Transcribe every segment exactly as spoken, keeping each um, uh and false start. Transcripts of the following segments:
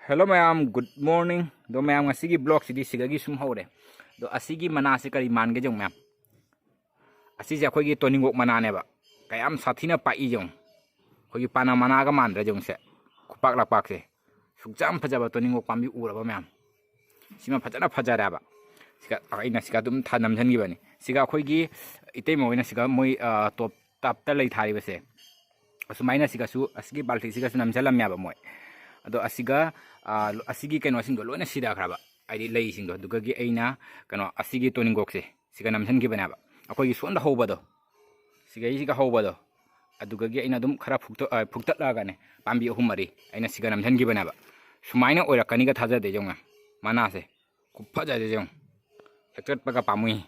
Hello ꯃꯌꯥꯝ, good morning. ꯑꯗꯣ ꯃꯌꯥꯝ, ꯉꯁꯤꯒꯤ vlogꯁꯤꯗꯤ ꯁꯤꯗꯒꯤ ꯁꯨꯝ ꯍꯧꯔꯦ꯫ ꯑꯗꯣ ꯑꯁꯤꯒꯤ ꯃꯅꯥꯁꯤ ꯀꯔꯤ ꯃꯥꯟꯒꯦ ꯌꯦꯡꯉꯨ ꯃꯌꯥꯝ꯫ ꯑꯁꯤꯁꯦ ꯑꯩꯈꯣꯏꯒꯤ ꯇꯣꯅꯤꯡꯀꯣꯛ ꯃꯅꯥꯅꯦꯕ꯫ ꯀꯌꯥꯝ ꯁꯥꯊꯤꯅ ꯄꯥꯛꯏ ꯌꯦꯡꯉꯨ꯫ ꯑꯩꯈꯣꯏꯒꯤ ꯄꯅꯥ ꯃꯅꯥꯒ ꯃꯥꯟꯗ꯭ꯔꯥ ꯌꯦꯡꯉꯨꯁꯦ꯫ ꯈꯨꯄꯥꯛ ꯂꯥꯛꯄꯥꯛꯁꯦ꯫ ꯁꯨꯛ ꯌꯥꯝ ꯐꯖꯕ ꯇꯣꯅꯤꯡꯀꯣꯛ ꯄꯥꯝꯕꯤ ꯎꯔꯕ ꯃꯌꯥꯝ꯫ ꯁꯤꯃ ꯐꯖꯅ ꯐꯖꯔꯦꯕ꯫ ꯁꯤꯒ ꯑꯩꯅ ꯁꯤꯒ ꯑꯗꯨꯝ ꯊꯥ ꯅꯝꯁꯤꯟꯈꯤꯕꯅꯤ꯫ ꯁꯤꯒ ꯑꯩꯈꯣꯏꯒꯤ ꯏꯇꯩꯃ ꯍꯣꯏꯅ ꯁꯤꯒ ꯃꯣꯏ, ꯑ, top ꯇꯞꯇ ꯂꯩ ꯊꯥꯔꯤꯕꯁꯦ꯫ ꯑꯁꯨꯃꯥꯏꯅ ꯁꯤꯒꯁꯨ, ꯑꯁꯤꯒꯤ ꯕꯥꯜꯇꯤꯁꯤꯒꯁꯨ ꯅꯝꯁꯤꯜꯂꯝꯃꯦꯕ ꯃꯣꯏ꯫ ꯑꯗꯣ ꯑꯁꯤꯒ, ꯑ, ꯑꯁꯤꯒꯤ ꯀꯩꯅꯣꯁꯤꯡꯗꯣ ꯂꯣꯏꯅ ꯁꯤꯊꯈ꯭ꯔꯕ, ꯍꯥꯏꯗꯤ ꯂꯩꯁꯤꯡꯗꯣ꯫ ꯑꯗꯨꯒꯒꯤ ꯑꯩꯅ ꯀꯩꯅꯣ, ꯑꯁꯤꯒꯤ ꯇꯣꯅꯤꯡꯀꯣꯛꯁꯦ ꯁꯤꯒ ꯅꯝꯁꯤꯟꯈꯤꯕꯅꯦꯕ꯫ ꯑꯩꯈꯣꯏꯒꯤ ꯁꯣꯝꯗ ꯍꯧꯕꯗꯣ, ꯁꯤꯒꯩꯁꯤꯒ ꯍꯧꯕꯗꯣ, ꯑꯗꯨꯒꯒꯤ ꯑꯩꯅ ꯑꯗꯨꯝ ꯈꯔ ꯐꯨꯛꯇ-, ꯑ, ꯐꯨꯛꯇꯠꯂꯛꯑꯒꯅꯦ, ꯄꯥꯝꯕꯤ ꯑꯍꯨꯝ ꯃꯔꯤ ꯑꯩꯅ ꯁꯤꯒ ꯅꯝꯁꯤꯟꯈꯤꯕꯅꯦꯕ꯫ ꯁꯨꯃꯥꯏꯅ ꯑꯣꯏꯔꯛꯀꯅꯤꯒ ꯊꯥꯖꯗꯦ꯫ ꯌꯦꯡꯉꯨ, ꯃꯅꯥꯁꯦ ꯈꯨꯐꯖꯁꯦ ꯌꯦꯡꯉꯨ, ꯍꯦꯛꯇꯠꯄꯒ ꯄꯥꯝꯃꯨꯏ꯫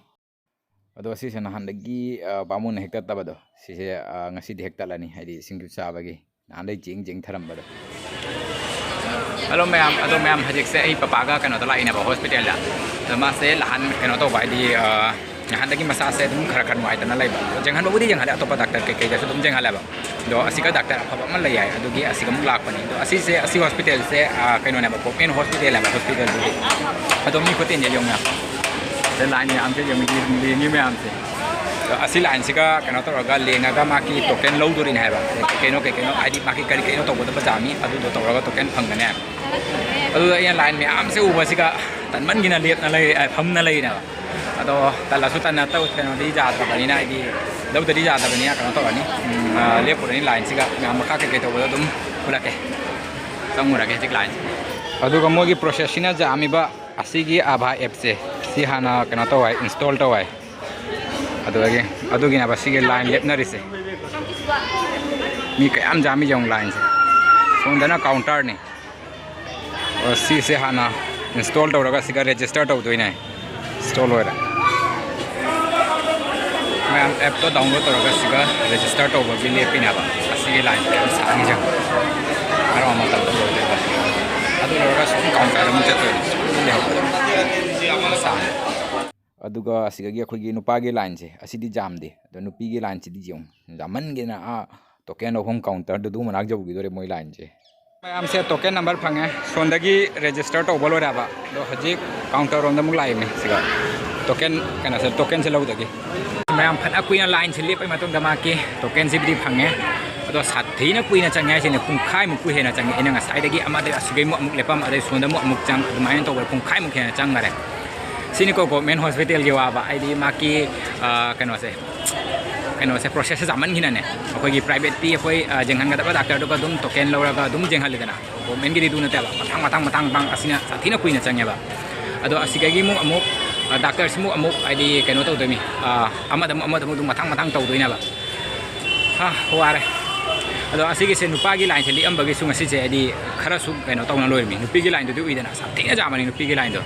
ꯑꯗꯣ ꯁꯤꯁꯦ ꯅꯍꯥꯟꯗꯒꯤ, ꯑ, ꯕꯥꯃꯣꯟꯅ ꯍꯦꯛꯇꯠꯇꯕꯗꯣ, ꯁꯤꯁꯦ, ꯑ, ꯉꯁꯤꯗꯤ ꯍꯦꯛꯇꯠꯂꯅꯤ, ꯍꯥꯏꯗꯤ ꯁꯤꯡꯖꯨ ꯆꯥꯕꯒꯤ꯫ ꯅꯍꯥꯟꯗꯩ ꯆꯦꯡ ꯆꯦꯡ ꯊꯔꯝꯕꯗꯣ꯫ Hello ꯃꯌꯥꯝ, ꯑꯗꯣ ꯃꯌꯥꯝ, ꯍꯧꯖꯤꯛꯁꯦ ꯑꯩ ꯄꯄꯥꯒ ꯀꯩꯅꯣꯗ ꯂꯥꯛꯏꯅꯦꯕ, hospitalꯗ꯫ ꯑꯗꯣ ꯃꯥꯁꯦ ꯅꯍꯥꯟ ꯀꯩꯅꯣ ꯇꯧꯕ, ꯍꯥꯏꯗꯤ, ꯑ, ꯅꯍꯥꯟꯗꯒꯤ ꯃꯁꯥꯁꯦ ꯑꯗꯨꯝ ꯈꯔ ꯈꯔ ꯅꯨꯡꯉꯥꯏꯇꯅ ꯂꯩꯕ꯫ ꯑꯗꯣ ꯌꯦꯡꯍꯟꯕꯕꯨꯗꯤ ꯌꯦꯡꯍꯜꯂꯦ, ꯑꯇꯣꯞꯄ doctor ꯀꯩꯀꯩꯗꯁꯨ ꯑꯗꯨꯝ ꯌꯦꯡꯍꯜꯂꯦꯕ꯫ ꯑꯗꯣ ꯑꯁꯤꯒ doctor ꯑꯐꯕ ꯑꯃ ꯂꯩ ꯍꯥꯏ, ꯑꯗꯨꯒꯤ ꯑꯁꯤꯒ ꯑꯃꯨꯛ ꯂꯥꯛꯄꯅꯤ꯫ ꯑꯗꯣ ꯑꯁꯤꯁꯦ, ꯑꯁꯤ hospitalꯁꯦ, ꯑ, ꯀꯩꯅꯣꯅꯦꯕ, government hospitalꯅꯦꯕ, hospitalꯗꯨꯗꯤ꯫ ꯑꯗꯣ ꯃꯤ ꯈꯨꯇꯤꯟꯁꯦ ꯌꯦꯡꯉꯨ ꯃꯌꯥꯝ꯫ ꯁꯤꯗ line ꯃꯌꯥꯝꯁꯦ ꯌꯦꯡꯉꯨ, ꯂꯦꯡꯉꯤ ꯃꯌꯥꯝꯁꯦ꯫ ꯑꯗꯣ ꯑꯁꯤ lineꯁꯤꯒ ꯀꯩꯅꯣ ꯇꯧꯔꯒ ꯂꯦꯡꯉꯒ ꯃꯥꯒꯤ token ꯂꯧꯗꯣꯔꯤꯅꯦ ꯍꯥꯏꯕ꯫ ꯀꯩ ꯀꯩꯅꯣ, ꯀꯩ ꯀꯩꯅꯣ, ꯍꯥꯏꯗꯤ ꯃꯥꯒꯤ ꯀꯔꯤ ꯀꯩꯅꯣ ꯇꯧꯒꯗꯕ ꯖꯥꯝꯃꯤ, ꯑꯗꯨꯗꯣ ꯇꯧꯔꯒ token ꯐꯪꯒꯅꯤ ꯍꯥꯏꯕ꯫ ꯑꯗꯨꯗ ꯑꯩꯅ line ꯃꯌꯥꯝꯁꯦ ꯎꯕꯁꯤꯒ ꯇꯟꯃꯟꯒꯤꯅ ꯂꯦꯞꯅ ꯂꯩ, ꯑ, ꯐꯝꯅ ꯂꯩꯔꯤꯅꯦꯕ꯫ ꯑꯗꯣ ꯇꯜꯂꯁꯨ ꯇꯟꯅ ꯇꯧ-, ꯀꯩꯅꯣꯗꯤ ꯌꯥꯗ꯭ꯔꯕꯅꯤꯅ, ꯍꯥꯏꯗꯤ ꯂꯧꯗꯗꯤ ꯌꯥꯗꯕꯅꯤꯅ ꯀꯩꯅꯣ ꯇꯧꯔꯅꯤ, ꯎꯝ, ꯑ, ꯂꯦꯞꯄꯨꯔꯅꯤ lineꯁꯤꯒ꯫ ꯃꯌꯥꯝ ꯃꯈꯥ ꯀꯩꯀꯩ ꯇꯧꯕꯗꯣ ꯑꯗꯨꯝ ꯎꯠꯂꯛꯀꯦ꯫ ꯆꯪꯉꯨꯔꯒꯦ ꯍꯧꯖꯤꯛ lineꯁꯦ꯫ ꯑꯗꯨꯒ ꯃꯣꯏꯒꯤ processꯁꯤꯅ ꯖꯥꯝꯃꯤꯕ ꯑꯁꯤꯒꯤ Aava appꯁꯦ, ꯁꯤ ꯍꯥꯟꯅ ꯀꯩꯅꯣ ꯇꯧ ꯍꯥꯏ, install ꯇꯧ ꯍꯥꯏ꯫ ꯑꯗꯨꯗꯒꯤ, ꯑꯗꯨꯒꯤꯅꯦꯕ ꯁꯤꯒꯤ line ꯂꯦꯞꯅꯔꯤꯁꯦ꯫ ꯃꯤ ꯀꯌꯥꯝ ꯖꯥꯝꯃꯤ ꯌꯦꯡꯉꯨ lineꯁꯦ꯫ ꯁꯣꯝꯗꯅ counterꯅꯤ꯫ ꯑꯣ, ꯁꯤꯁꯦ ꯍꯥꯟꯅ install ꯇꯧꯔꯒ ꯁꯤꯒ register ꯇꯧꯗꯣꯏꯅꯦ꯫ Install ꯑꯣꯏꯔꯦ꯫ ꯃꯌꯥꯝ appꯇꯣ download ꯇꯧꯔꯒ ꯁꯤꯒ register ꯇꯧꯕꯒꯤ ꯂꯦꯞꯄꯤꯅꯦꯕ꯫ ꯑꯁꯤꯒꯤ lineꯁꯦ ꯌꯥꯝ ꯁꯥꯡꯉꯤꯁꯦ꯫ ꯃꯔꯛ ꯃꯇꯝꯗ ꯂꯣꯏꯗꯣꯏꯕ꯫ ꯑꯗꯨ ꯂꯣꯏꯔꯒ ꯁꯨꯝ counterꯗ ꯑꯃꯨꯛ ꯆꯠꯇꯣꯏꯅꯦ꯫ ꯁꯨꯝ ꯂꯩꯍꯧꯕꯗꯣ꯫ ꯁꯥꯡꯉꯦ꯫ ꯑꯗꯨꯒ ꯑꯁꯤꯗꯒꯤ ꯑꯩꯈꯣꯏꯒꯤ ꯅꯨꯄꯥꯒꯤ lineꯁꯦ, ꯑꯁꯤꯗꯤ ꯖꯥꯝꯗꯦ꯫ ꯑꯗꯣ ꯅꯨꯄꯤꯒꯤ lineꯁꯤꯗꯤ ꯌꯦꯡꯉꯨ, ꯖꯥꯝꯃꯟꯒꯤꯗꯅ ꯑꯥ token ꯂꯧꯐꯝ counterꯗꯨ ꯑꯗꯨ ꯃꯅꯥꯛ ꯌꯧꯈꯤꯗꯣꯔꯦ ꯃꯣꯏ lineꯁꯦ꯫ ꯃꯌꯥꯝꯁꯦ token number ꯐꯪꯉꯦ꯫ ꯁꯣꯝꯗꯒꯤ register ꯇꯧꯕ ꯂꯣꯏꯔꯦꯕ꯫ ꯑꯗꯣ ꯍꯧꯖꯤꯛ counter ꯔꯣꯝꯗ ꯑꯃꯨꯛ ꯂꯥꯛꯏꯅꯦ꯫ ꯁꯤꯒ token, ꯀꯩꯅꯣꯁꯦ, tokenꯁꯦ ꯂꯧꯗꯒꯤ꯫ ꯃꯌꯥꯝ ꯐꯅ ꯀꯨꯏꯅ lineꯁꯦ ꯂꯦꯞꯄꯩ ꯃꯇꯨꯡꯗ ꯃꯥꯒꯤ tokenꯁꯤꯕꯨꯗꯤ ꯐꯪꯉꯦ꯫ ꯑꯗꯣ ꯁꯥꯊꯤꯅ ꯀꯨꯏꯅ ꯆꯪꯉꯦ ꯍꯥꯏꯁꯤꯅꯦ꯫ ꯄꯨꯡꯈꯥꯏꯃꯨꯛꯄꯨ ꯍꯦꯟꯅ ꯆꯪꯉꯦ꯫ ꯑꯩꯅ ꯉꯁꯥꯏꯗꯒꯤ ꯑꯃꯗꯩ ꯑꯁꯤꯒꯩꯃꯨꯛ ꯑꯃꯨꯛ ꯂꯦꯞꯄꯝ, ꯑꯗꯩ ꯁꯣꯝꯗ ꯑꯃꯨꯛ ꯑꯃꯨꯛ ꯆꯪ, ꯑꯗꯨꯃꯥꯏꯅ ꯇꯧꯕꯗ ꯄꯨꯡꯈꯥꯏꯃꯨꯛ ꯍꯦꯟꯅ ꯆꯪꯈꯔꯦ꯫ ꯁꯤꯅꯤꯀꯣ government hospitalꯒꯤ ꯋꯥꯕ꯫ ꯍꯥꯏꯗꯤ ꯃꯥꯒꯤ, ꯑ, ꯀꯩꯅꯣꯁꯦ, ꯀꯩꯅꯣꯁꯦ, processꯁꯦ ꯌꯥꯝꯃꯟꯈꯤꯅꯅꯦ꯫ ꯑꯩꯈꯣꯏꯒꯤ privateꯀꯤ ꯑꯩꯈꯣꯏ, ꯑ, ꯌꯦꯡꯍꯟꯒꯗꯕ doctorꯗꯨꯒ ꯑꯗꯨꯝ token ꯂꯧꯔꯒ ꯑꯗꯨꯝ ꯌꯦꯡꯍꯜꯂꯤꯗꯅ꯫ Governmentꯀꯤꯗꯤ ꯑꯗꯨ ꯅꯠꯇꯦꯕ꯫ ꯃꯊꯪ, ꯃꯊꯪ, ꯃꯊꯪ, ꯃꯊꯪ ꯑꯁꯤꯅ ꯁꯥꯊꯤꯅ ꯀꯨꯏꯅ ꯆꯪꯉꯦꯕ꯫ ꯑꯗꯣ ꯑꯁꯤꯗꯒꯤ ꯑꯃꯨꯛ, ꯑꯃꯨꯛ, ꯑ, doctorꯁꯤꯃꯨꯛ ꯑꯃꯨꯛ, ꯍꯥꯏꯗꯤ, ꯀꯩꯅꯣ ꯇꯧꯗꯣꯏꯅꯤ꯫ ꯑ, ꯑꯃꯗ ꯑꯃꯨꯛ, ꯑꯃꯗ ꯑꯃꯨꯛ ꯑꯗꯨꯝ ꯃꯊꯪ, ꯃꯊꯪ ꯇꯧꯗꯣꯏꯅꯦꯕ꯫ ꯍꯥ, ꯋꯥꯔꯦ꯫ ꯑꯗꯣ ꯑꯁꯤꯒꯤꯁꯦ ꯅꯨꯄꯥꯒꯤ lineꯁꯦ ꯂꯦꯛꯑꯝꯕꯒꯤꯁꯨ ꯉꯁꯤꯁꯦ ꯍꯥꯏꯗꯤ ꯈꯔꯁꯨ ꯀꯩꯅꯣ ꯇꯧꯅ ꯂꯣꯏꯔꯝꯃꯤ꯫ ꯅꯨꯄꯤꯒꯤ lineꯗꯨꯗꯤ ꯎꯏꯗꯅ, ꯁꯥꯊꯤꯅ ꯌꯥꯝꯕꯅꯤ ꯅꯨꯄꯤꯒꯤ lineꯗꯣ꯫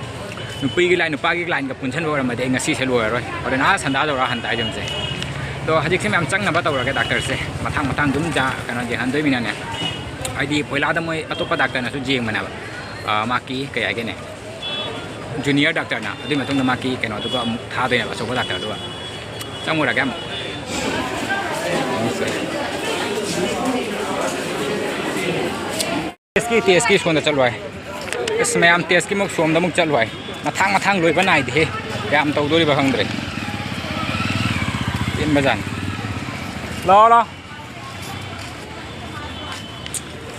ꯅꯨꯄꯤꯒꯤ line, ꯅꯨꯄꯥꯒꯤ lineꯒ ꯄꯨꯟꯁꯟꯕ ꯑꯣꯏꯔꯝꯃꯗꯤ ꯑꯩ ꯉꯁꯤꯁꯦ ꯂꯣꯏꯔꯔꯣꯏ꯫ ꯍꯣꯔꯦꯟ ꯑꯥ ꯁꯟꯗꯥ ꯌꯧꯔ ꯍꯟ ꯇꯥꯏ ꯑꯗꯨꯝꯁꯦ꯫ ꯑꯗꯣ ꯍꯧꯖꯤꯛꯁꯦ ꯃꯌꯥꯝ ꯆꯪꯅꯕ ꯇꯧꯔꯒꯦ doctorꯁꯦ꯫ ꯃꯊꯪ ꯃꯊꯪ ꯑꯗꯨꯝ ꯖꯥ-, ꯀꯩꯅꯣ ꯌꯦꯡꯍꯟꯗꯣꯏꯃꯤꯅꯅꯦ꯫ ꯍꯥꯏꯗꯤ ꯄꯣꯏꯂꯥꯗ ꯃꯣꯏ ꯑꯇꯣꯞꯄ doctorꯅꯁꯨ ꯌꯦꯡꯕꯅꯦꯕ꯫ ꯑ, ꯃꯥꯒꯤ ꯀꯩ ꯍꯥꯏꯒꯦꯅꯦ? Junior doctorꯅ꯫ ꯑꯗꯨꯒꯤ ꯃꯇꯨꯡꯗ ꯃꯥꯒꯤ ꯀꯩꯅꯣꯗꯨꯒ ꯑꯃꯨꯛ ꯊꯥꯗꯣꯏꯅꯦꯕ, ꯑꯆꯧꯕ doctorꯗꯨꯒ꯫ ꯆꯪꯉꯨꯔꯒꯦ ꯑꯃꯨꯛ꯫ Testꯀꯤ, testꯀꯤ ꯁꯣꯝꯗ ꯆꯠꯂꯨ ꯍꯥꯏ꯫ ꯑꯁ, ꯃꯌꯥꯝ testꯀꯤ ꯑꯃꯨꯛ ꯁꯣꯝꯗ ꯑꯃꯨꯛ ꯆꯠꯂꯨ ꯍꯥꯏ꯫ ꯃꯊꯥꯡ ꯃꯊꯥꯡ ꯂꯣꯏꯕ ꯅꯥꯏꯗꯦꯍꯦ꯫ ꯀꯌꯥꯝ ꯇꯧꯗꯣꯔꯤꯕ ꯈꯪꯗ꯭ꯔꯦ꯫ ꯄꯦꯟꯕꯖꯥꯠꯅꯤ꯫ ꯂꯥꯛꯑꯣ, ꯂꯥꯛꯑꯣ꯫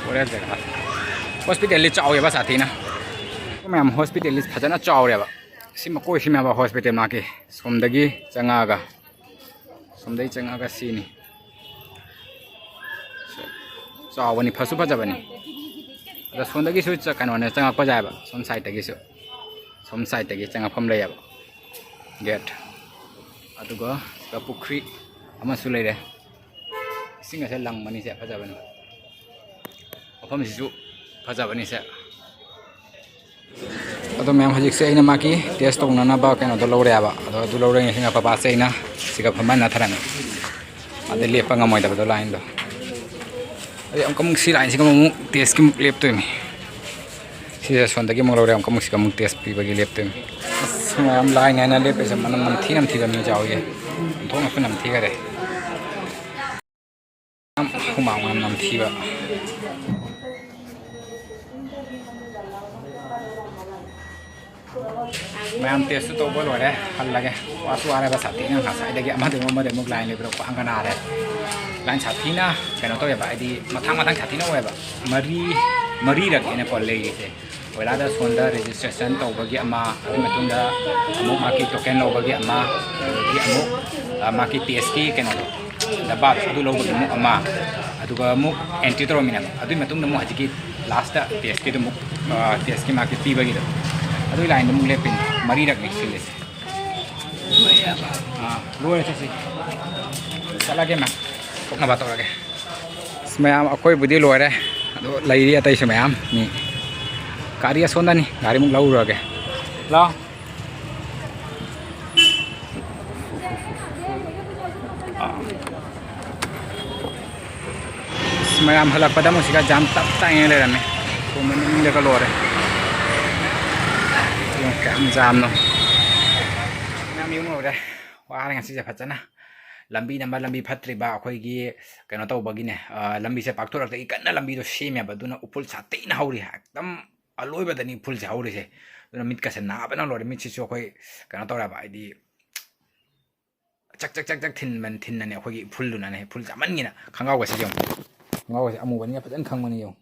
ꯍꯣꯔꯦꯟ ꯖꯒꯥ꯫ Hospitalꯗꯤ ꯆꯥꯎꯋꯦꯕ ꯁꯥꯊꯤꯅ꯫ ꯃꯌꯥꯝ hospitalꯗꯤ ꯐꯖꯅ ꯆꯥꯎꯔꯦꯕ꯫ ꯁꯤ ꯃꯀꯣꯏꯁꯤꯅꯦꯕ hospital ꯃꯥꯒꯤ꯫ ꯁꯣꯝꯗꯒꯤ ꯆꯪꯉꯛꯑꯒ꯫ ꯁꯣꯝꯗꯒꯤ ꯆꯪꯉꯛꯑꯒ ꯁꯤꯅꯤ꯫ ꯆꯥꯎꯕꯅꯤ, ꯐꯁꯨ ꯐꯖꯕꯅꯤ꯫ ꯑꯗ ꯁꯣꯝꯗꯒꯤꯁꯨ ꯆ-, ꯀꯩꯅꯣꯅꯦ, ꯆꯪꯉꯛꯄ ꯌꯥꯏꯕ꯫ ꯁꯣꯝ sideꯇꯒꯤꯁꯨ꯫ ꯁꯣꯝ sideꯇꯒꯤ ꯆꯪꯉꯛꯐꯝ ꯂꯩꯌꯦꯕ꯫ Gate꯫ ꯑꯗꯨꯒ ꯁꯤꯗ ꯄꯨꯈ꯭ꯔꯤ ꯑꯃꯁꯨ ꯂꯩꯔꯦ꯫ ꯏꯁꯤꯡ ꯑꯁꯦ ꯂꯪꯕꯅꯤꯁꯦ, ꯐꯖꯕꯅꯤ꯫ ꯃꯐꯝꯁꯤꯁꯨ ꯐꯖꯕꯅꯤꯁꯦ꯫ ꯑꯗꯣ ꯃꯌꯥꯝ, ꯍꯧꯖꯤꯛꯁꯦ ꯑꯩꯅ ꯃꯥꯒꯤ test ꯇꯧꯅꯅꯕ ꯀꯩꯅꯣꯗꯣ ꯂꯧꯔꯦꯕ꯫ ꯑꯗꯣ ꯑꯗꯨ ꯂꯧꯔꯦ, ꯉꯁꯤ ꯄꯄꯥꯁꯦ ꯑꯩꯅ ꯁꯤꯒ ꯐꯝꯍꯟꯅ ꯊꯔꯝꯃꯦ꯫ ꯑꯗꯩ ꯂꯦꯞꯄ ꯉꯝꯃꯣꯏꯗꯕꯗꯣ lineꯗꯣ꯫ ꯑꯗꯩ ꯑꯃꯨꯛꯀ ꯑꯃꯨꯛ ꯁꯤ lineꯁꯤꯒ ꯑꯃꯨꯛ testꯀꯤ ꯑꯃꯨꯛ ꯂꯦꯞꯇꯣꯏꯅꯤ꯫ ꯁꯤꯁꯦ ꯁꯣꯝꯗꯒꯤ ꯑꯃꯨꯛ ꯂꯧꯔꯦ, ꯑꯃꯨꯛꯀ ꯑꯃꯨꯛ ꯁꯤꯒ ꯑꯃꯨꯛ test ꯄꯤꯕꯒꯤ ꯂꯦꯞꯇꯣꯏꯅꯤ꯫ ꯑꯁ, ꯃꯌꯥꯝ line ꯉꯥꯏꯅ ꯂꯦꯞꯄꯤꯁꯦ ꯃꯅꯝ ꯅꯝꯊꯤ ꯅꯝꯊꯤꯕ ꯃꯤ ꯌꯥꯎꯏꯌꯦ꯫ ꯑꯣꯟꯊꯣꯛꯅꯁꯨ ꯅꯝꯊꯤꯈꯔꯦ꯫ ꯌꯥꯝ ꯍꯨꯃꯥꯡ ꯃꯅꯝ ꯅꯝꯊꯤꯕ꯫ ꯃꯌꯥꯝ ꯇꯦꯁꯁꯨ ꯇꯧꯕ ꯂꯣꯏꯔꯦ, ꯍꯜꯂꯒꯦ꯫ ꯋꯥꯁꯨ ꯋꯥꯔꯦꯕ ꯁꯥꯊꯤꯅ, ꯉꯁꯥꯏꯗꯒꯤ ꯑꯃꯗꯒꯤ ꯑꯃꯗꯒꯤ ꯑꯃꯨꯛ ꯂꯥꯏꯟ ꯂꯩꯕꯗꯣ ꯈ꯭ꯋꯥꯡꯒ ꯅꯥꯔꯦ꯫ ꯂꯥꯏꯟ ꯁꯥꯊꯤꯅ ꯀꯩꯅꯣ ꯇꯧꯋꯦꯕ, ꯍꯥꯏꯗꯤ ꯃꯊꯥꯡ ꯃꯊꯥꯡ ꯁꯥꯊꯤꯅ ꯑꯣꯏꯌꯦꯕ꯫ ꯃꯔꯤ, ꯃꯔꯤꯔꯛꯅꯦꯀꯣ ꯂꯩꯔꯤꯁꯦ꯫ ꯄꯣꯏꯂꯥꯗ ꯁꯣꯝꯗ ꯔꯦꯖꯤꯁꯇ꯭ꯔꯦꯁꯟ ꯇꯧꯕꯒꯤ ꯑꯃ, ꯑꯗꯨꯒꯤ ꯃꯇꯨꯡꯗ ꯑꯃꯨꯛ ꯃꯥꯒꯤ ꯇꯣꯀꯦꯟ ꯂꯧꯕꯒꯤ ꯑꯃ, ꯑꯗꯒꯤ ꯑꯃꯨꯛ, ꯑ, ꯃꯥꯒꯤ ꯇꯦꯁꯀꯤ ꯀꯩꯅꯣꯗꯣ, ꯗꯕꯥ ꯑꯗꯨ ꯂꯧꯕꯒꯤ ꯑꯃꯨꯛ ꯑꯃ, ꯑꯗꯨꯒ ꯑꯃꯨꯛ ꯑꯦꯟꯇ꯭ꯔꯤ ꯇꯧꯔꯝꯃꯤꯅꯦꯕ꯫ ꯑꯗꯨꯒꯤ ꯃꯇꯨꯡꯗ ꯑꯃꯨꯛ ꯍꯧꯖꯤꯛꯀꯤ ꯂꯥꯁꯇ ꯇꯦꯁꯀꯤꯗꯣ ꯑꯃꯨꯛ, ꯑ, ꯇꯦꯁꯀꯤ ꯃꯥꯒꯤ ꯄꯤꯕꯒꯤꯗꯣ, ꯑꯗꯨꯒꯤ ꯂꯥꯏꯟꯗ ꯑꯃꯨꯛ ꯂꯦꯞꯄꯤꯅꯤ꯫ ꯃꯔꯤꯔꯛꯅꯤ ꯁꯤꯜꯂꯤꯁꯦ꯫ ꯑꯥ, ꯂꯣꯏꯔꯦ, ꯆꯠꯁꯤ꯫ ꯆꯠꯂꯒꯦ ꯃꯦꯝ, ꯊꯣꯛꯅꯕ ꯇꯧꯔꯒꯦ꯫ ꯑꯁ, ꯃꯌꯥꯝ ꯑꯩꯈꯣꯏꯕꯨꯗꯤ ꯂꯣꯏꯔꯦ, ꯑꯗꯣ ꯂꯩꯔꯤ ꯑꯇꯩꯁꯨ ꯃꯌꯥꯝ꯫ ꯃꯤ ꯒꯥꯔꯤ ꯑꯁꯣꯝꯗꯅꯤ, ꯒꯥꯔꯤꯃꯨꯛ ꯂꯧꯔꯨꯔꯒꯦ꯫ ꯂꯥꯎ꯫ ꯑꯥ꯫ ꯑꯁ, ꯃꯌꯥꯝ ꯍꯜꯂꯛꯄꯗ ꯑꯃꯨꯛ ꯁꯤꯗ ꯖꯥꯝ ꯇꯞ ꯇꯥꯏꯉꯩ ꯂꯩꯔꯝꯃꯦ꯫ ꯁꯣꯝ ꯃꯅꯤꯡꯗꯒ ꯂꯣꯏꯔꯦ꯫ ꯌꯦꯡꯉꯨ ꯀꯌꯥꯝ ꯖꯥꯝꯅꯣ꯫ ꯃꯌꯥꯝ ꯌꯦꯡꯉꯨꯔꯦ꯫ ꯋꯥꯔꯦ ꯉꯁꯤꯁꯦ ꯐꯖꯅ꯫ ꯂꯝꯕꯤ ꯅꯝꯕ ꯂꯝꯕꯤ ꯐꯠꯇ꯭ꯔꯤꯕ ꯑꯩꯈꯣꯏꯒꯤ ꯀꯩꯅꯣ ꯇꯧꯕꯒꯤꯅꯦ꯫ ꯑ, ꯂꯝꯕꯤꯁꯦ ꯄꯥꯛꯊꯣꯔꯛꯇꯒꯤ ꯀꯟꯅ ꯂꯝꯕꯤꯗꯣ ꯁꯦꯝꯃꯦꯕ꯫ ꯑꯗꯨꯅ ꯎꯐꯨꯜ ꯁꯥꯊꯤꯅ ꯍꯧꯔꯤ꯫ ꯑꯦꯛꯗꯝ ꯑꯂꯣꯏꯕꯗꯅꯤ ꯎꯐꯨꯜꯁꯦ ꯍꯧꯔꯤꯁꯦ꯫ ꯑꯗꯨꯅ ꯃꯤꯠꯀꯁꯦ ꯅꯥꯕꯅ ꯂꯣꯏꯔꯦ꯫ ꯃꯤꯠꯁꯤꯁꯨ ꯑꯩꯈꯣꯏ ꯀꯩꯅꯣ ꯇꯧꯔꯦꯕ, ꯍꯥꯏꯗꯤ ꯆꯛ ꯆꯛ ꯆꯛ ꯆꯛ ꯊꯤꯟꯕ-, ꯊꯤꯟꯕꯅꯦ ꯑꯩꯈꯣꯏꯒꯤ ꯎꯐꯨꯜꯗꯨꯅꯅꯦ꯫ ꯎꯐꯨꯜ ꯆꯥꯃꯟꯒꯤꯅ ꯈꯣꯡꯒ꯭ꯔꯥꯎꯒꯁꯦ ꯌꯦꯡꯉꯨ꯫ ꯈꯣꯡꯒ꯭ꯔꯥꯎꯒꯁꯦ ꯑꯃꯨꯕꯅꯤꯅ ꯐꯖꯅ ꯈꯪꯕꯅꯤ ꯌꯦꯡꯉꯨ꯫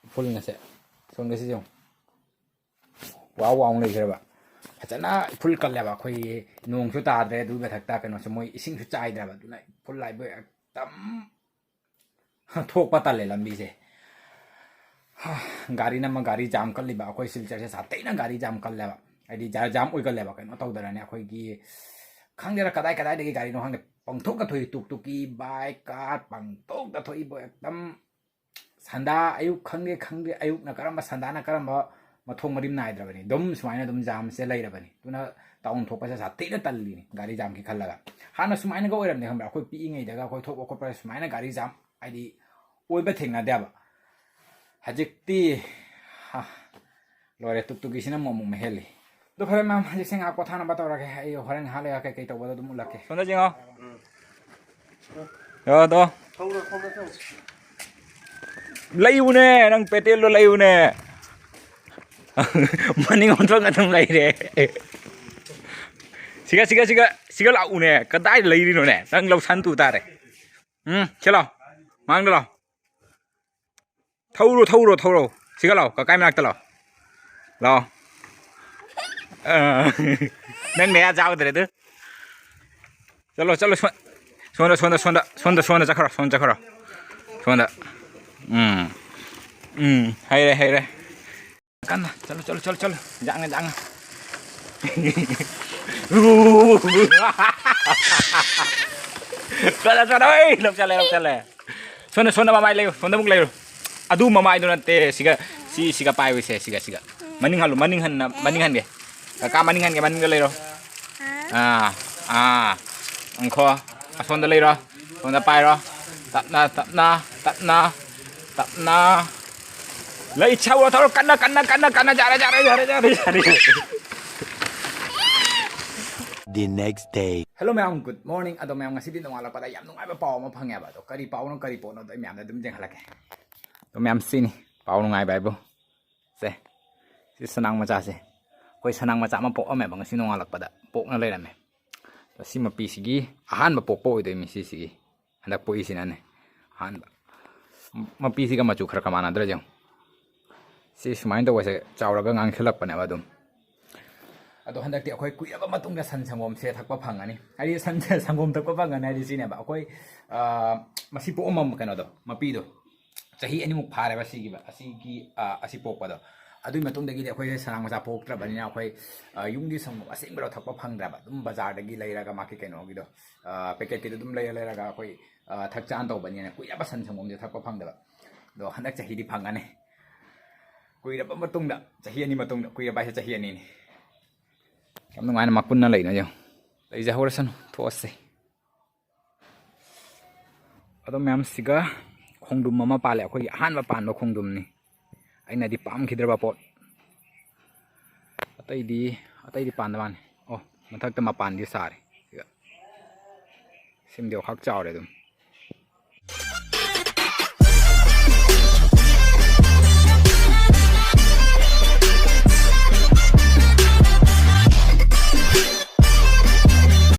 ꯎꯐꯨꯜꯒꯁꯦ ꯌꯦꯡꯉꯨ꯫ ꯁꯣꯝꯒꯁꯦ ꯌꯦꯡꯉꯨ꯫ ꯋꯥꯎ ꯋꯥꯎ ꯂꯩꯈ꯭ꯔꯦꯕ꯫ ꯐꯖꯅ ꯎꯐꯨꯜ ꯀꯜꯂꯦꯕ꯫ ꯑꯩꯈꯣꯏꯒꯤ ꯅꯣꯡꯁꯨ ꯇꯥꯗ꯭ꯔꯦ꯫ ꯑꯗꯨꯒꯤ ꯃꯊꯛꯇ ꯀꯩꯅꯣꯁꯦ ꯃꯣꯏ ꯏꯁꯤꯡꯁꯨ ꯆꯥꯏꯗ꯭ꯔꯦꯕ꯫ ꯑꯗꯨꯅ ꯎꯐꯨꯜ ꯍꯥꯏꯕꯨ ꯑꯦꯛꯗꯝ ꯊꯣꯛꯄ ꯇꯜꯂꯦ ꯂꯝꯕꯤꯁꯦ꯫ ꯒꯥꯔꯤꯅ ꯑꯃ ꯒꯥꯔꯤ ꯖꯥꯝ ꯀꯜꯂꯤꯕ꯫ ꯑꯩꯈꯣꯏ ꯁꯤꯜꯆꯔꯁꯦ ꯁꯥꯊꯤꯅ ꯒꯥꯔꯤ ꯖꯥꯝ ꯀꯜꯂꯦꯕ꯫ ꯍꯥꯏꯗꯤ ꯖꯥ-, ꯖꯥꯝ ꯑꯣꯏꯒꯜꯂꯦꯕ꯫ ꯀꯩꯅꯣ ꯇꯧꯗꯅꯅꯦ ꯑꯩꯈꯣꯏꯒꯤ, ꯈꯪꯗꯦꯗ ꯀꯗꯥꯏ ꯀꯗꯥꯏꯗꯒꯤ ꯒꯥꯔꯤꯅꯣ ꯈꯪꯗꯦ꯫ ꯄꯪꯊꯣꯛꯇ ꯊꯣꯛꯏ꯫ ꯇꯨꯛ ꯇꯨꯛꯀꯤ, ꯕꯥꯏꯛ, ꯀꯥꯔ ꯄꯪꯊꯣꯛꯇ ꯊꯣꯛꯏꯕꯣ꯫ ꯑꯦꯛꯗꯝ ꯁꯟꯗꯥ ꯑꯌꯨꯛ ꯈꯪꯗꯦ, ꯈꯪꯗꯦ ꯑꯌꯨꯛꯅ ꯀꯔꯝꯕ ꯁꯟꯗꯥꯅ ꯀꯔꯝꯕ ꯃꯊꯣꯡ ꯃꯔꯤꯝ ꯅꯥꯏꯗ꯭ꯔꯕꯅꯤ꯫ ꯑꯗꯨꯝ ꯁꯨꯃꯥꯏꯅ ꯑꯗꯨꯝ ꯖꯥꯝꯁꯦ ꯂꯩꯔꯕꯅꯤ꯫ ꯑꯗꯨꯅ ꯇꯥꯎꯟ ꯊꯣꯛꯄꯁꯦ ꯁꯥꯊꯤꯅ ꯇꯜꯂꯤꯅꯤ ꯒꯥꯔꯤ ꯖꯥꯝꯒꯤ ꯈꯜꯂꯒ꯫ ꯍꯥꯟꯅ ꯁꯨꯃꯥꯏꯅꯒ ꯑꯣꯏꯔꯝꯗꯦ ꯈꯪꯕ꯭ꯔꯥ? ꯑꯩꯈꯣꯏ ꯄꯤꯛꯏꯉꯩꯗꯒ ꯑꯩꯈꯣꯏ ꯊꯣꯛꯄ ꯈꯣꯠꯄꯗ ꯁꯨꯃꯥꯏꯅ ꯒꯥꯔꯤ ꯖꯥꯝ ꯍꯥꯏꯗꯤ ꯑꯣꯏꯕ ꯊꯦꯡꯅꯗꯦꯕ꯫ ꯍꯧꯖꯤꯛꯇꯤ, ꯍꯥ, ꯂꯣꯏꯔꯦ, ꯇꯨꯛ ꯇꯨꯛꯀꯤꯁꯤꯅ ꯑꯃꯨꯛ ꯑꯃꯨꯛ ꯃꯍꯦꯜꯂꯤ꯫ ꯑꯗꯨ ꯐꯔꯦ ꯃꯌꯥꯝ, ꯍꯧꯖꯤꯛꯁꯦ ꯉꯥꯏꯍꯥꯛ ꯄꯣꯊꯥꯅꯕ ꯇꯧꯔꯒꯦ꯫ ꯑꯩ ꯍꯣꯔꯦꯟ ꯉꯥꯏꯍꯥꯛ ꯂꯩꯔꯒ ꯀꯩꯀꯩ ꯇꯧꯕꯗꯣ ꯑꯗꯨꯝ ꯎꯠꯂꯛꯀꯦ꯫ ꯁꯣꯝꯗ ꯌꯦꯡꯉꯣ꯫ ꯌꯥꯗꯣ꯫ ꯂꯩꯌꯨꯅꯦ, ꯅꯪ ꯄꯦꯇꯦꯜꯗꯣ ꯂꯩꯌꯨꯅꯦ꯫ ꯃꯅꯤꯡ ꯑꯣꯟꯊꯣꯛꯅ ꯑꯗꯨꯝ ꯂꯩꯔꯦ꯫ ꯁꯤꯒ, ꯁꯤꯒ, ꯁꯤꯒ, ꯁꯤꯒ ꯂꯥꯛꯎꯅꯦ꯫ ꯀꯗꯥꯏꯗ ꯂꯩꯔꯤꯅꯣꯅꯦ? ꯅꯪ ꯂꯧꯁꯟ ꯇꯨ ꯇꯥꯔꯦ꯫ ꯎꯝ, ꯁꯤ ꯂꯥꯎ꯫ ꯃꯥꯡꯗ ꯂꯥꯎ꯫ ꯊꯧꯔꯣ, ꯊꯧꯔꯣ, ꯊꯧꯔꯣ꯫ ꯁꯤꯒ ꯂꯥꯎ꯫ ꯀꯀꯥꯏ ꯃꯅꯥꯛꯇ ꯂꯥꯎ꯫ ꯂꯥꯎ꯫ ꯑ, ꯅꯪ ꯅꯌꯥ ꯆꯥꯎꯗ꯭ꯔꯦ ꯑꯗꯨ꯫ ꯆꯠꯂꯣ, ꯆꯠꯂꯣ, ꯁꯣꯟ-, ꯁꯣꯟꯗ, ꯁꯣꯟꯗ, ꯁꯣꯟꯗ, ꯁꯣꯟꯗ, ꯁꯣꯟꯗ ꯆꯠꯈ꯭ꯔꯣ, ꯁꯣꯟꯗ ꯆꯠꯈ꯭ꯔꯣ꯫ ꯁꯣꯟꯗ꯫ ꯎꯝ꯫ ꯎꯝ, ꯍꯩꯔꯦ, ꯍꯩꯔꯦ꯫ ꯀꯟꯅ ꯆꯠꯂꯨ, ꯆꯠꯂꯨ, ꯆꯠꯂꯨ, ꯆꯠꯂꯨ꯫ ꯌꯥꯡꯉꯦ, ꯌꯥꯡꯉꯦ꯫ ꯆꯠꯂꯣ, ꯆꯠꯂꯣ, ꯑꯩ ꯂꯧꯁꯜꯂꯦ, ꯂꯧꯁꯜꯂꯦ꯫ ꯁꯣꯝꯗ, ꯁꯣꯝꯗ ꯃꯃꯥꯏ ꯂꯩꯌꯨ, ꯁꯣꯝꯗ ꯑꯃꯨꯛ ꯂꯩꯔꯨ꯫ ꯑꯗꯨ ꯃꯃꯥꯏꯗꯣ ꯅꯠꯇꯦ, ꯁꯤꯒ, ꯁꯤ, ꯁꯤꯒ ꯄꯥꯏꯕꯁꯦ, ꯁꯤꯒ, ꯁꯤꯒ꯫ ꯃꯅꯤꯡ ꯍꯜꯂꯨ, ꯃꯅꯤꯡ ꯍꯟꯅ, ꯃꯅꯤꯡ ꯍꯟꯒꯦ꯫ ꯀꯀꯥ ꯃꯅꯤꯡ ꯍꯟꯒꯦ, ꯃꯅꯤꯡꯗ ꯂꯩꯔꯣ꯫ ꯑꯥ, ꯑꯥ꯫ ꯉꯥꯏꯈꯣ꯫ ꯑꯁꯣꯝꯗ ꯂꯩꯔꯣ꯫ ꯁꯣꯝꯗ ꯄꯥꯏꯔꯣ꯫ ꯇꯞꯅ, ꯇꯞꯅ, ꯇꯞꯅ, ꯇꯞꯅ꯫ ꯂꯩ ꯊꯧꯔꯣ, ꯊꯧꯔꯣ꯫ ꯀꯟꯅ, ꯀꯟꯅ, ꯀꯟꯅ, ꯀꯟꯅ꯫ ꯌꯥꯔꯦ, ꯌꯥꯔꯦ, ꯌꯥꯔꯦ, ꯌꯥꯔꯦ, ꯌꯥꯔꯦ꯫ The next day. Hello ꯃꯌꯥꯝ, good morning꯫ ꯑꯗꯣ ꯃꯌꯥꯝ, ꯉꯁꯤꯗꯤ ꯅꯣꯡꯉꯥꯜꯂꯛꯄꯗ ꯌꯥꯝ ꯅꯨꯡꯉꯥꯏꯕ ꯄꯥꯎ ꯑꯃ ꯐꯪꯉꯦꯕ꯫ ꯑꯗꯣ ꯀꯔꯤ ꯄꯥꯎꯅꯣ, ꯀꯔꯤ ꯄꯣꯠꯅꯣꯗꯣ ꯑꯩ ꯃꯌꯥꯝꯗ ꯑꯗꯨꯝ ꯌꯦꯡꯍꯜꯂꯛꯀꯦ꯫ ꯑꯗꯣ ꯃꯌꯥꯝ, ꯁꯤꯅꯤ ꯄꯥꯎ ꯅꯨꯡꯉꯥꯏꯕ ꯍꯥꯏꯕꯨ꯫ ꯁꯦ, ꯁꯤ ꯁꯅꯥꯡ ꯃꯆꯥꯁꯦ꯫ ꯑꯩꯈꯣꯏ ꯁꯅꯥꯡ ꯃꯆꯥ ꯑꯃ ꯄꯣꯛꯑꯝꯃꯦꯕ, ꯉꯁꯤ ꯅꯣꯡꯉꯥꯜꯂꯛꯄꯗ ꯄꯣꯛꯅ ꯂꯩꯔꯝꯃꯦ꯫ ꯑꯗꯣ ꯁꯤ ꯃꯄꯤꯁꯤꯒꯤ ꯑꯍꯥꯟꯕ ꯄꯣꯛꯄ ꯑꯣꯏꯗꯣꯏꯅꯤ ꯁꯤꯁꯤꯒꯤ꯫ ꯍꯟꯗꯛ ꯄꯣꯛꯏꯁꯤꯅꯅꯦ ꯑꯍꯥꯟꯕ꯫ ꯃꯄꯤꯁꯤꯒ ꯃꯆꯨ ꯈꯔ ꯈꯔ ꯃꯥꯟꯅꯗ꯭ꯔꯥ ꯌꯦꯡꯉꯨ꯫ ꯁꯤ ꯁꯨꯃꯥꯏꯅ ꯇꯧꯕꯁꯦ ꯆꯥꯎꯔꯒ ꯉꯥꯡꯁꯤꯜꯂꯛꯄꯅꯦꯕ ꯑꯗꯨꯝ꯫ ꯑꯗꯣ ꯍꯟꯗꯛꯇꯤ ꯑꯩꯈꯣꯏ ꯀꯨꯏꯔꯕ ꯃꯇꯨꯡꯗ ꯁꯟ ꯁꯪꯒꯣꯝꯁꯦ ꯊꯛꯄ ꯐꯪꯉꯅꯤ꯫ ꯍꯥꯏꯗꯤ ꯁꯟ ꯁꯪꯒꯣꯝ ꯊꯛꯄ ꯐꯪꯉꯅꯤ ꯍꯥꯏꯗꯤ ꯁꯤꯅꯦꯕ꯫ ꯑꯩꯈꯣꯏ, ꯑ, ꯃꯁꯤ ꯄꯣꯛꯑꯝꯕ ꯀꯩꯅꯣꯗꯣ, ꯃꯄꯤꯗꯣ, ꯆꯍꯤ ꯑꯅꯤꯃꯨꯛ ꯐꯥꯔꯦꯕ ꯁꯤꯒꯤꯕ, ꯑꯁꯤꯒꯤ, ꯑ, ꯑꯁꯤ ꯄꯣꯛꯄꯗꯣ꯫ ꯑꯗꯨꯒꯤ ꯃꯇꯨꯡꯗꯒꯤꯗꯤ ꯑꯩꯈꯣꯏꯁꯦ ꯁꯅꯥ ꯃꯆꯥ ꯄꯣꯛꯇ꯭ꯔꯕꯅꯤꯅ ꯑꯩꯈꯣꯏ, ꯑ, ꯌꯨꯝꯒꯤ ꯁꯪꯒꯣꯝ ꯑꯁꯦꯡꯕꯗꯣ ꯊꯛꯄ ꯐꯪꯗ꯭ꯔꯕ꯫ ꯑꯗꯨꯝ ꯕꯖꯥꯔꯗꯒꯤ ꯂꯩꯔꯒ ꯃꯥꯒꯤ ꯀꯩꯅꯣꯒꯤꯗꯣ, ꯑ, ꯄꯦꯀꯦꯠꯀꯤꯗꯣ ꯑꯗꯨꯝ ꯂꯩꯔ ꯂꯩꯔꯒ ꯑꯩꯈꯣꯏ, ꯑ, ꯊꯛ ꯆꯥꯅ ꯇꯧꯕꯅꯤꯅ ꯀꯨꯏꯔꯕ ꯁꯟ ꯁꯪꯒꯣꯝꯁꯦ ꯊꯛꯄ ꯐꯪꯗꯕ꯫ ꯑꯗꯣ ꯍꯟꯗꯛ ꯆꯍꯤꯗꯤ ꯐꯪꯉꯅꯤ꯫ ꯀꯨꯏꯔꯕ ꯃꯇꯨꯡꯗ, ꯆꯍꯤ ꯑꯅꯤ ꯃꯇꯨꯡꯗ, ꯀꯨꯏꯔꯕ ꯍꯥꯏꯁꯦ ꯆꯍꯤ ꯑꯅꯤꯅꯤ꯫ ꯌꯥꯝ ꯅꯨꯡꯉꯥꯏꯅ ꯃꯄꯨꯟꯅ ꯂꯩꯅ ꯌꯦꯡꯉꯨ꯫ ꯂꯩꯖꯍꯧꯔꯁꯅꯨ, ꯊꯣꯛꯑꯁꯤ꯫ ꯑꯗꯣ ꯃꯌꯥꯝꯁꯤꯒ ꯈꯣꯡꯗ꯭ꯔꯨꯝ ꯑꯃ ꯄꯥꯜꯂꯦ, ꯑꯩꯈꯣꯏꯒꯤ ꯑꯍꯥꯟꯕ ꯄꯥꯟꯕ ꯈꯣꯡꯗ꯭ꯔꯨꯝꯅꯤ꯫ ꯑꯩꯅꯗꯤ ꯄꯥꯝꯈꯤꯗ꯭ꯔꯕ ꯄꯣꯠ꯫ ꯑꯇꯩꯗꯤ, ꯑꯇꯩꯗꯤ ꯄꯥꯟꯗ ꯃꯥꯅꯤ꯫ ꯑꯣ, ꯃꯊꯛꯇ ꯃꯄꯥꯟꯗꯤ ꯁꯥꯔꯤ꯫ ꯁꯤꯒ꯫ ꯁꯤꯃꯗꯤ ꯈꯛ ꯆꯥꯎꯔꯦ ꯑꯗꯨꯝ꯫